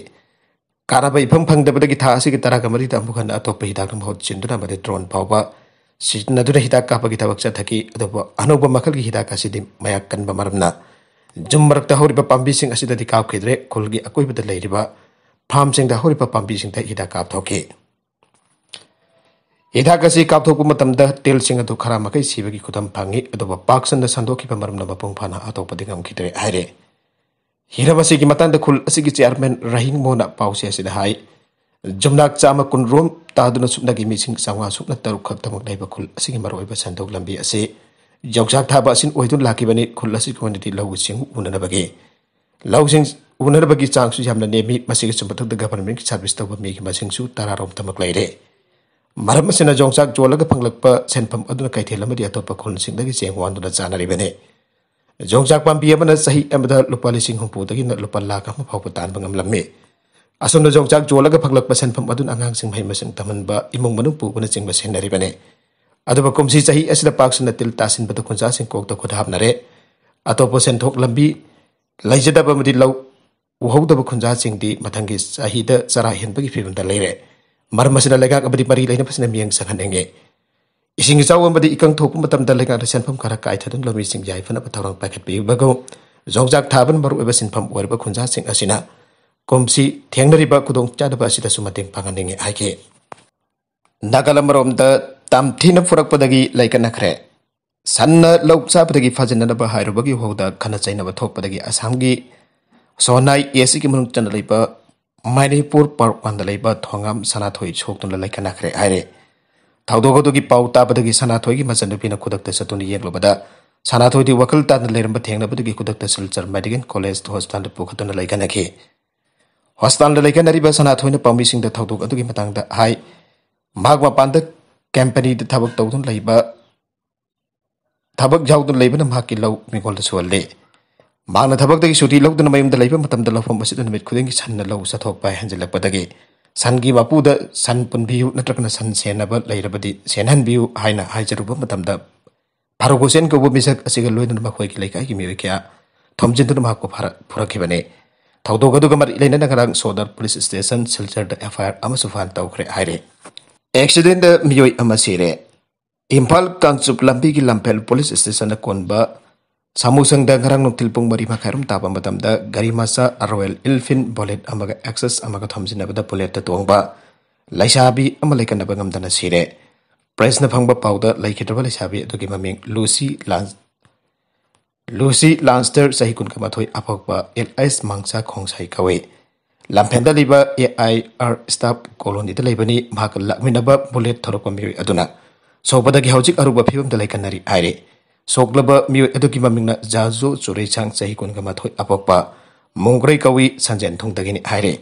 ꯀꯥꯟꯅꯕ ꯏꯐꯪ ꯐꯪꯗꯕꯗꯒꯤ ꯊꯥ ꯑꯁꯤꯒꯤ ꯇꯔꯥꯒ ꯃꯔꯤꯗ ꯑꯃꯨꯛ ꯍꯟꯅ ꯑꯇꯣꯞꯄ ꯍꯤꯗꯥꯛꯅ ꯃꯍꯨꯠ ꯁꯤꯟꯗꯨꯅ ꯑꯃꯗꯤ drone ꯐꯥꯎꯕ ꯁꯤꯖꯤꯟꯅꯗꯨꯅ ꯍꯤꯗꯥꯛ ꯀꯥꯞꯄꯒꯤ ꯊꯕꯛ ꯆꯠꯊꯈꯤ꯫ ꯑꯗꯨꯕꯨ ꯑꯅꯧꯕ ꯃꯈꯜꯒꯤ ꯍꯤꯗꯥꯛ ꯑꯁꯤꯗꯤ ꯃꯌꯥꯛ ꯀꯟꯕ ꯃꯔꯝꯅ ꯌꯨꯝ ꯃꯔꯛꯇ ꯍꯧꯔꯤꯕ ꯄꯥꯝꯕꯤꯁꯤꯡ ꯑꯁꯤꯗꯗꯤ ꯀꯥꯞꯈꯤꯗ꯭ꯔꯦ꯫ ꯈꯨꯜꯒꯤ ꯑꯀꯣꯏꯕꯗ ꯂꯩꯔꯤꯕ farm ꯁꯤꯡꯗ ꯍꯧꯔꯤꯕ ꯄꯥꯝꯕꯤꯁꯤꯡꯗ ꯍꯤꯗꯥꯛ ꯀꯥꯞꯊꯣꯛꯈꯤ꯫ ꯍꯤꯗꯥꯛ ꯑꯁꯤ ꯀꯥꯞꯊꯣꯛꯄ ꯃꯇꯝꯗ ꯇꯤꯜꯁꯤꯡ ꯑꯗꯨ ꯈꯔ ꯃꯈꯩ ꯁꯤꯕꯒꯤ ꯈꯨꯗꯝ ꯐꯪꯏ, ꯑꯗꯨꯕꯨ ꯄꯥꯛ ꯁꯟꯅ ꯁꯟꯗꯣꯛꯈꯤꯕ ꯃꯔꯝꯅ ꯃꯄꯨꯡ ꯐꯥꯅ ꯍꯥꯠꯇꯣꯛꯄꯗꯤ ꯉꯝꯈꯤꯗ꯭ꯔꯦ ꯍꯥꯏꯔꯦ꯫ ꯍꯤꯔꯝ ꯑꯁꯤꯒꯤ ꯃꯇꯥꯡꯗ ꯈꯨꯜ ꯑꯁꯤꯒꯤ chairman ꯔꯍꯤꯡ ꯃꯣꯅ ꯄꯥꯎꯆꯦ ꯑꯁꯤꯗ ꯍꯥꯏ, ꯌꯨꯝꯅꯥꯛ ꯆꯥꯝꯃ ꯀꯨꯟꯔꯣꯝ ꯇꯥꯗꯨꯅ ꯁꯨꯞꯅꯒꯤ ꯃꯤꯁꯤꯡ ꯆꯥꯝꯃꯉꯥ ꯁꯨꯞꯅ ꯇꯔꯨꯛ ꯈꯛꯇꯃꯛ ꯂꯩꯕ ꯈꯨꯜ ꯑꯁꯤꯒꯤ ꯃꯔꯨꯑꯣꯏꯕ ꯁꯦꯟꯊꯣꯛ ꯂꯝꯕꯤ ꯑꯁꯤ ꯌꯣꯡꯆꯥꯛ ꯊꯥꯕ ꯑꯁꯤꯅ ꯑꯣꯏꯗꯨꯅ ꯂꯥꯛꯈꯤꯕꯅꯤ꯫ ꯈꯨꯜ ꯑꯁꯤꯒꯤ ꯑꯣꯏꯅꯗꯤ ꯂꯧꯎ ꯁꯤꯡꯎ ꯎꯅꯅꯕꯒꯤ ꯂꯧꯁꯤꯡ ꯎꯅꯅꯕꯒꯤ ꯆꯥꯡꯁꯨ ꯌꯥꯝꯅ ꯅꯦꯝꯃꯤ꯫ ꯃꯁꯤꯒꯤꯁꯨ ꯃꯊꯛꯇ government ꯀꯤ service ꯇꯧꯕ ꯃꯤꯒꯤ ꯃꯁꯤꯡꯁꯨ ꯇꯔꯥꯔꯣꯝꯇꯃꯛ ꯂꯩꯔꯦ꯫ ꯃꯔꯝ ꯑꯁꯤꯅ ꯌꯣꯡꯆꯥꯛ ꯌꯣꯜꯂꯒ ꯐꯪꯂꯛꯄ ꯁꯦꯟꯐꯝ ꯑꯗꯨꯅ ꯀꯩꯊꯦꯜ ꯑꯃꯗꯤ ꯑꯇꯣꯞꯄ ꯈꯨꯜꯁꯤꯡꯗꯒꯤ ꯆꯦꯡ ꯋꯥꯟꯗꯨꯅ ꯆꯥꯅꯔꯤꯕꯅꯤ꯫ ꯌꯣꯡꯆꯥꯛ ꯄꯥꯝꯕꯤ ꯑꯃꯅ ꯆꯍꯤ ꯑꯃꯗ ꯂꯨꯄꯥ ꯂꯤꯁꯤꯡ ꯍꯨꯝꯐꯨꯗꯒꯤꯅ ꯂꯨꯄꯥ ꯂꯥꯈ ꯑꯃ ꯐꯥꯎꯕ ꯇꯥꯟꯕ ꯉꯝꯂꯝꯃꯤ꯫ ꯑꯁꯨꯝꯅ ꯌꯣꯡꯆꯥꯛ ꯌꯣꯜꯂꯒ ꯐꯪꯂꯛꯄ ꯁꯦꯟꯐꯝ ꯑꯗꯨꯅ ꯑꯉꯥꯡꯁꯤꯡ ꯃꯍꯩ ꯃꯁꯤꯡ ꯇꯝꯍꯟꯕ, ꯏꯃꯨꯡ ꯃꯅꯨꯡ ꯄꯨꯕꯅꯆꯤꯡꯕ ꯁꯦꯟꯅꯔꯤꯕꯅꯤ꯫ ꯑꯗꯨꯕꯨ ꯀꯨꯝꯁꯤ ꯆꯍꯤ ꯑꯁꯤꯗ ꯄꯥꯛ ꯁꯟꯅ ꯇꯤꯜ ꯇꯥꯁꯤꯟꯕꯗ ꯈꯨꯟꯖꯥꯁꯤꯡ ꯀꯣꯛꯇ ꯈꯨꯠ ꯍꯥꯞꯅꯔꯦ꯫ ꯑꯇꯣꯞꯄ ꯁꯦꯟꯊꯣꯛ ꯂꯝꯕꯤ ꯂꯩꯖꯗꯕ ꯑꯃꯗꯤ ꯂꯧ ꯎꯍꯧꯗꯕ ꯈꯨꯟꯖꯥꯁꯤꯡꯗꯤ ꯃꯊꯪꯒꯤ ꯆꯍꯤꯗ ꯆꯔꯥ ꯍꯦꯟꯕꯒꯤ ꯐꯤꯕꯝꯗ ꯂꯩꯔꯦ꯫ ꯃꯔꯝ ꯑꯁꯤꯅ ꯂꯩꯉꯥꯛ ꯑꯃꯗꯤ ꯃꯔꯤ ꯂꯩꯅꯕꯁꯤꯡꯅ ꯃꯤꯠꯌꯦꯡ ꯆꯪꯍꯟꯅꯤꯡꯉꯤ꯫ ꯏꯁꯤꯡ ꯏꯆꯥꯎ ꯑꯃꯗꯤ ꯏꯀꯪ ꯊꯣꯛꯄ ꯃꯇꯝꯗ ꯂꯩꯉꯥꯛꯅ ꯁꯦꯟꯐꯝ ꯈꯔ ꯀꯥꯏꯊꯗꯨꯅ ꯂꯧꯃꯤꯁꯤꯡ ꯌꯥꯏꯐꯅꯕ ꯊꯧꯔꯥꯡ ꯄꯥꯏꯈꯠꯄꯤꯕꯒꯨꯝ, ꯌꯣꯡꯆꯥꯛ ꯊꯥꯕꯅ ꯃꯔꯨꯑꯣꯏꯕ ꯁꯤꯟꯐꯝ ꯑꯣꯏꯔꯕ ꯈꯨꯟꯖꯥꯁꯤꯡ ꯑꯁꯤꯅ ꯀꯨꯝꯁꯤ ꯊꯦꯡꯅꯔꯤꯕ ꯈꯨꯗꯣꯡꯆꯥꯗꯕ ꯑꯁꯤꯗꯁꯨ ꯃꯇꯦꯡ ꯄꯥꯡꯍꯟꯅꯤꯡꯏ ꯍꯥꯏꯈꯤ꯫ ꯅꯥꯒꯥꯂꯝ ꯑꯃꯔꯣꯝꯗ ꯇꯝꯊꯤꯅ ꯐꯨꯔꯛꯄꯗꯒꯤ ꯂꯩꯀꯠꯅꯈ꯭ꯔꯦ꯫ ꯁꯟꯅ ꯂꯧ ꯆꯥꯕꯗꯒꯤ ꯐꯥꯖꯤꯟꯅꯅꯕ ꯍꯥꯏꯔꯨꯕꯒꯤ ꯍꯧꯗ ꯈꯠꯅ ꯆꯩꯅꯕ ꯊꯣꯛꯄꯗꯒꯤ ꯑꯁꯥꯝꯒꯤ ꯁꯣꯅꯥꯏ ꯑꯦ ꯁꯤꯒꯤ ꯃꯅꯨꯡ ꯆꯟꯅ ꯂꯩꯕ ꯃꯅꯤꯄꯨꯔ ꯄꯥꯔꯛ ꯋꯥꯟꯗ ꯂꯩꯕ ꯊꯣꯉꯥꯝ ꯁꯅꯥꯊꯣꯏ ꯁꯣꯛꯇꯨꯅ ꯂꯩꯈꯠꯅꯈ꯭ꯔꯦ ꯍꯥꯏꯔꯦ꯫ ꯊꯧꯗꯣꯛ ꯑꯗꯨꯒꯤ ꯄꯥꯎ ꯇꯥꯕꯗꯒꯤ ꯁꯅꯥꯊꯣꯏꯒꯤ ꯃꯆꯟꯅꯨꯄꯤꯅ ꯈꯨꯗꯛꯇ ꯆꯠꯇꯨꯅ ꯌꯦꯡꯂꯨꯕꯗ ꯁꯅꯥꯊꯣꯏꯗꯤ ꯋꯥꯈꯜ ꯇꯥꯗꯅ ꯂꯩꯔꯝꯕ ꯊꯦꯡꯅꯕꯗꯒꯤ ꯈꯨꯗꯛꯇ ꯁꯤꯜꯆꯔ ꯃꯦꯗꯤꯀꯦꯜ ꯀꯣꯂꯦꯖ ꯍꯣꯁꯄꯤꯇꯥꯜꯗ ꯄꯨꯈꯠꯇꯨꯅ ꯂꯩꯈꯠꯅꯈꯤ꯫ ꯍꯣꯁꯄꯤꯇꯥꯜꯗ ꯂꯩꯈꯠꯅꯔꯤꯕ ꯁꯅꯥꯊꯣꯏꯅ ꯄꯥꯎꯃꯤꯁꯤꯡꯗ ꯊꯧꯗꯣꯛ ꯑꯗꯨꯒꯤ ꯃꯇꯥꯡꯗ ꯍꯥꯏ꯫ ꯃꯍꯥꯛ ꯃꯄꯥꯟꯗ ꯀꯝꯄꯅꯤꯗ ꯊꯕꯛ ꯇꯧꯗꯨꯅ ꯂꯩꯕ ꯊꯕꯛ ꯌꯥꯎꯗꯨꯅ ꯂꯩꯕꯅ ꯃꯍꯥꯛꯀꯤ ꯂꯧ ꯃꯤꯉꯣꯟꯗ ꯁꯨꯍꯜꯂꯤ꯫ ꯃꯍꯥꯛꯅ ꯊꯕꯛꯇꯒꯤ ꯁꯨꯇꯤ ꯂꯧꯗꯨꯅ ꯃꯌꯨꯝꯗ ꯂꯩꯕ ꯃꯇꯝꯗ ꯂꯧꯐꯝ ꯑꯁꯤꯗ ꯅꯨꯃꯤꯠ ꯈꯨꯗꯤꯡꯒꯤ ꯁꯟꯅ ꯂꯧ ꯆꯠꯊꯣꯛꯄ ꯍꯦꯟꯖꯤꯜꯂꯛꯄꯗꯒꯤ ꯁꯟꯒꯤ ꯃꯄꯨꯗ ꯁꯟ ꯄꯨꯟꯕꯤꯌꯨ ꯅꯠꯇ꯭ꯔꯒꯅ ꯁꯟ ꯁꯦꯟꯅꯕ ꯂꯩꯔꯕꯗꯤ ꯁꯦꯟꯍꯟꯕꯤꯌꯨ ꯍꯥꯏꯅ ꯍꯥꯏꯖꯔꯨꯕ ꯃꯇꯝꯗ ꯐꯥꯔꯨꯛ ꯍꯨꯁꯦꯟ ꯀꯧꯕ ꯃꯤꯁꯛ ꯑꯁꯤꯒ ꯂꯣꯏꯅꯅ ꯃꯈꯣꯏꯒꯤ ꯂꯩꯀꯥꯏꯒꯤ ꯃꯤꯑꯣꯏ ꯀꯌꯥ ꯊꯣꯝꯖꯤꯟꯗꯨꯅ ꯃꯍꯥꯛꯄꯨ ꯐꯥꯔꯛ-, ꯄꯨꯔꯛꯈꯤꯕꯅꯤ꯫ ꯊꯧꯗꯣꯛ ꯑꯗꯨꯒ ꯃꯔꯤ ꯂꯩꯅꯅ ꯉꯔꯥꯡ ꯁꯣꯗꯔ ꯄꯨꯂꯤꯁ ꯁ꯭ꯇꯦꯁꯟ ꯁꯤꯜꯆꯔꯗ ꯑꯦꯐ ꯑꯥꯏ ꯑꯥꯔ ꯑꯃꯁꯨ ꯐꯥꯏꯜ ꯇꯧꯈ꯭ꯔꯦ ꯍꯥꯏꯔꯦ꯫ ꯑꯦꯛꯁꯤꯗꯦꯟꯗ ꯃꯤꯑꯣꯏ ꯑꯃ ꯁꯤꯔꯦ꯫ ꯏꯝꯐꯥꯜ ꯀꯥꯡꯆꯨꯞ ꯂꯝꯕꯤꯒꯤ ꯂꯝꯐꯦꯜ ꯄꯨꯂꯤꯁ ꯁ꯭ꯇꯦꯁꯟꯗ ꯀꯣꯟꯕ ꯁꯥꯃꯨꯁꯪꯗ ꯉꯔꯥꯡ ꯅꯨꯡꯊꯤꯜ ꯄꯨꯡ ꯃꯔꯤ ꯃꯈꯥꯏꯔꯣꯝ ꯇꯥꯕ ꯃꯇꯝꯗ ꯒꯥꯔꯤ ꯃꯆꯥ ꯔꯣꯌꯦꯜ ꯏꯟꯐꯤꯜꯗ ꯕꯨꯂꯦꯠ ꯑꯃꯒ ꯑꯦꯛꯁꯦꯁ ꯑꯃꯒ ꯊꯣꯝꯖꯤꯟꯅꯕꯗ ꯕꯨꯂꯦꯠꯇ ꯇꯣꯡꯕ ꯂꯩꯁꯥꯕꯤ ꯑꯃ ꯂꯩꯀꯠꯅꯕ ꯉꯝꯗꯅ ꯁꯤꯔꯦ꯫ ꯄ꯭ꯔꯦꯁꯅ ꯐꯪꯕ ꯄꯥꯎꯗ ꯂꯩꯈꯤꯗ꯭ꯔꯕ ꯂꯩꯁꯥꯕꯤ ꯑꯗꯨꯒꯤ ꯃꯃꯤꯡ ꯂꯨꯁꯤ ꯂꯥꯟ-, ꯂꯨꯁꯤ ꯂꯥꯟꯁꯇꯔ, ꯆꯍꯤ ꯀꯨꯟꯒ ꯃꯥꯊꯣꯏ, ꯑꯄꯣꯛꯄ ꯑꯦꯜ ꯑꯥꯏꯁ ꯃꯥꯡꯁꯥ ꯈꯣꯡꯁꯥꯏ ꯀꯧꯏ꯫ ꯂꯝꯐꯦꯜꯗ ꯂꯩꯕ ꯑꯦ ꯑꯥꯏ ꯑꯥꯔ ꯁ꯭ꯇꯥꯐ ꯀꯣꯂꯣꯅꯤꯗ ꯂꯩꯕꯅꯤ꯫ ꯃꯍꯥꯛꯀ ꯂꯥꯛꯃꯤꯟꯅꯕ ꯕꯨꯂꯦꯠ ꯊꯧꯔꯛꯄ ꯃꯤꯑꯣꯏ ꯑꯗꯨꯅ ꯁꯣꯛꯄꯗꯒꯤ ꯍꯧꯖꯤꯛ ꯑꯔꯨꯕ ꯐꯤꯕꯝꯗ ꯂꯩꯀꯟꯅꯔꯤ ꯍꯥꯏꯔꯤ꯫ ꯁꯣꯛꯂꯕ ꯃꯤꯑꯣꯏ ꯑꯗꯨꯒꯤ ꯃꯃꯤꯡꯅ ꯖꯥꯖꯨ ꯆꯨꯔꯩꯁꯥꯡ, ꯆꯍꯤ ꯀꯨꯟꯒ ꯃꯥꯊꯣꯏ, ꯑꯄꯣꯛꯄ ꯃꯣꯡꯒ꯭ꯔꯩ ꯀꯧꯏ, ꯁꯟꯖꯦꯟꯊꯣꯡꯗꯒꯤꯅꯤ ꯍꯥꯏꯔꯤ꯫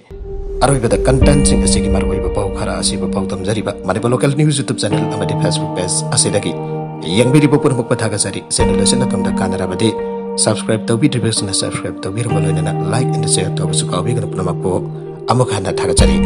ꯑꯔꯣꯏꯕꯗ ꯀꯟꯇꯦꯟꯁꯤꯡ ꯑꯁꯤꯒꯤ ꯃꯔꯨꯑꯣꯏꯕ ꯄꯥꯎ ꯈꯔ ꯑꯁꯤꯕꯨ ꯄꯥꯎꯗꯝꯖꯔꯤꯕ Manipur local news YouTube channel ꯑꯃꯗꯤ ꯐꯦꯁꯕꯨꯛ ꯄꯦꯖ ꯑꯁꯤꯗꯒꯤ ꯌꯦꯡꯕꯤꯔꯤꯕ ꯄꯨꯝꯅꯃꯛꯄꯨ ꯊꯥꯒꯠꯆꯔꯤ꯫ ꯆꯦꯅꯦꯜ ꯑꯁꯤꯅ ꯑꯗꯣꯝꯗ ꯀꯥꯟꯅꯔꯕꯗꯤ ꯁꯕꯁꯀ꯭ꯔꯥꯏꯕ ꯇꯧꯕꯤꯗ꯭ꯔꯤꯕꯁꯤꯡꯅ ꯁꯕꯁꯀ꯭ꯔꯥꯏꯕ ꯇꯧꯕꯤꯔꯕ ꯂꯣꯏꯅꯅ ꯂꯥꯏꯛ ꯑꯦꯟ ꯁꯦꯌꯔ ꯇꯧꯕꯁꯨ ꯀꯥꯎꯕꯤꯒꯅꯨ꯫ ꯄꯨꯝꯅꯃꯛꯄꯨ ꯑꯃꯨꯛ ꯍꯟꯅ ꯊꯥꯒꯠꯆꯔꯤ꯫